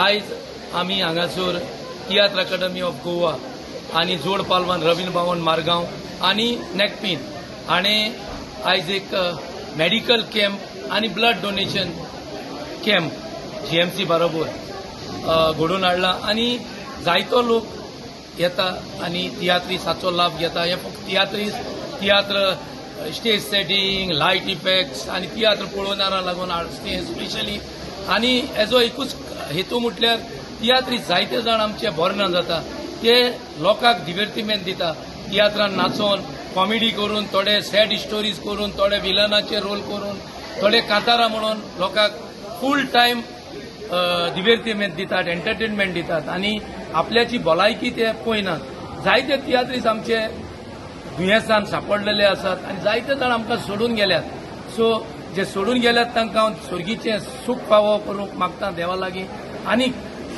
आयज आमी हांगासर तियात्र अकादमी ऑफ गोवा आनी जोड पालवान रवींद्र भवन मारगांव आनी नॅकपीन हाणें आयज एक मेडिकल कॅम्प आनी ब्लड डोनेशन कॅम्प जीएमसी बरोबर घडोवन हाडला आनी जायतो लोक येता आनी तियात्रीसाचो लाभ घेता. हे फक्त तियात्रीस, तियात्र स्टेज सेटींग, लायट इफेक्ट्स आनी तियात्र पळोवणारा लागून स्पेशली. आनी हेजो एकूच हेतू म्हटल्यार तियात्री जायते जाण आमचे बरे ना जाता, ते लोकांक दिवर्तिमेंत दिता. तियात्रान नाचोन, कॉमेडी करून, थोडे सॅड स्टोरीज करून, थोडे विलनाचे रोल करून, थोडे कांतारा म्हणून लोकांक फूल टायम दिवर्तिमेंत दितात, एंटरटेनमेंट दितात आनी आपल्याची भलायकी ते पळयनात. जायते तियात्रीस आमचे दुयेंसान सापडलेले आसात आनी जायते जाण आमकां सोडून गेल्यात. सो जे सोडून गेल्यात तांकां हांव स्वर्गीचें सूख फावो करूंक मागता देवा लागीं आनी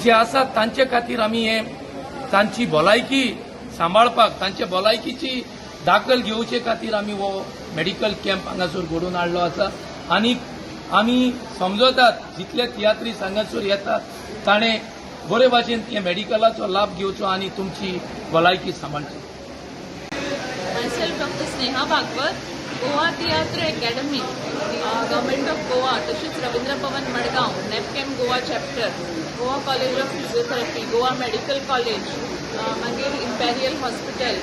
जे आसात तांचे खातीर आमी हे तांची भलायकी सांबाळपाक, तांचे भलायकीची दाखल घेवचे खातीर आमी हो मेडिकल कॅम्प हांगासर घडोवन हाडलो आसा. आनी आमी समजतात, जितले तियात्रीस हांगासर येतात ताणें बरे भाशेन हे मेडिकलाचो लाभ घेवचो आनी तुमची भलायकी सांबाळची. Myself Dr. Sneha Bhagwat, Goa Tiatr Academy, Government of Goa, तशीच रवींद्र भवन मडगांव, नॅपकॅम Goa chapter, Goa college of physiotherapy, Goa medical college, मागीर इम्पेरियल हॉस्पिटल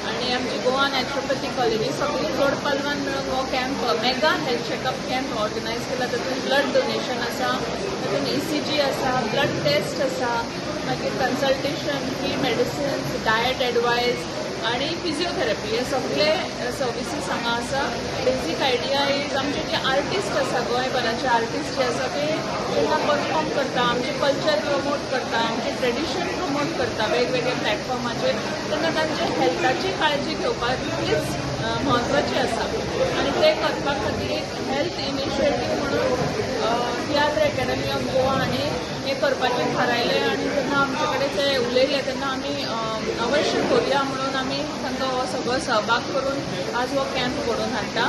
आणि आमची गोवा नॅचरोपॅथी कॉलेज, ही सगळी जोड पालवान मेळून हो camp, mega health checkup camp organize केला. तातूंत ब्लड डोनेशन आसा, तातूंत ईसीजी आसा, ब्लड टेस्ट आसा, मागीर consultation, free medicines, diet advice आणि फिजिओथेरपी, हे सगळे सर्विसीस हांगा आसा. बेजीक आयडिया is आमचे जे आर्टिस्ट आसा, गोंयभराचे आर्टिस्ट जे आसा, ते जेन्ना परफॉर्म करता, आमचें कल्चर प्रमोट करता, आमचें ट्रेडिशन प्रमोट करता वेगवेगळ्या प्लॅटफॉर्माचेर, तेन्ना तांच्या हेल्थाची काळजी घेवपाक तितलीच म्हत्वाची आसा. आनी ते करपा खातीर एक हेल्थ इनिशिएटीव म्हणून तियात्र अकॅडमी ऑफ गोवा हांणी हें करपाचें थारायलें. आनी जेन्ना आमचे कडेन ते उलयले तेन्ना आमी अवश्य करुया म्हणून आमी तांकां हो सगळो सहभाग करून आज हो कॅम्प घडोवन हाडटा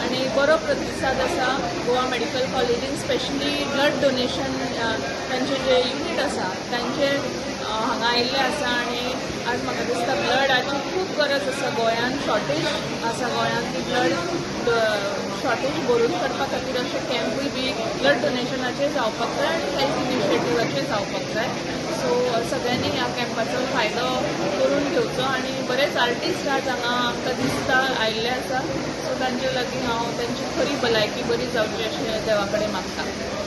आनी बरो प्रतिसाद आसा. गोवा मेडिकल कॉलेजीन स्पेशली ब्लड डोनेशन तांचे जे युनीट आसा तांचे हांगा आयिल्ले आसा. आनी आज म्हाका दिसता ब्लडाची खूब गरज आसा गोंयांत, शॉर्टेज आसा गोंयांत. ती ब्लड शॉर्टेज भरून करपा खातीर अशे कॅम्पूय बी ब्लड डोनेशनाचे जावपाक जाय आनी हेल्थ इनिशिएटिवाचे जावपाक जाय. सो सगळ्यांनी ह्या कॅम्पाचो फायदो करून घेवचो आनी बरेच आर्टिस्ट आज हांगा आमकां दिसता आयिल्ले आसा. सो तांचे लागीं हांव तांची खरी भलायकी बरी जावची अशें देवा कडेन मागता.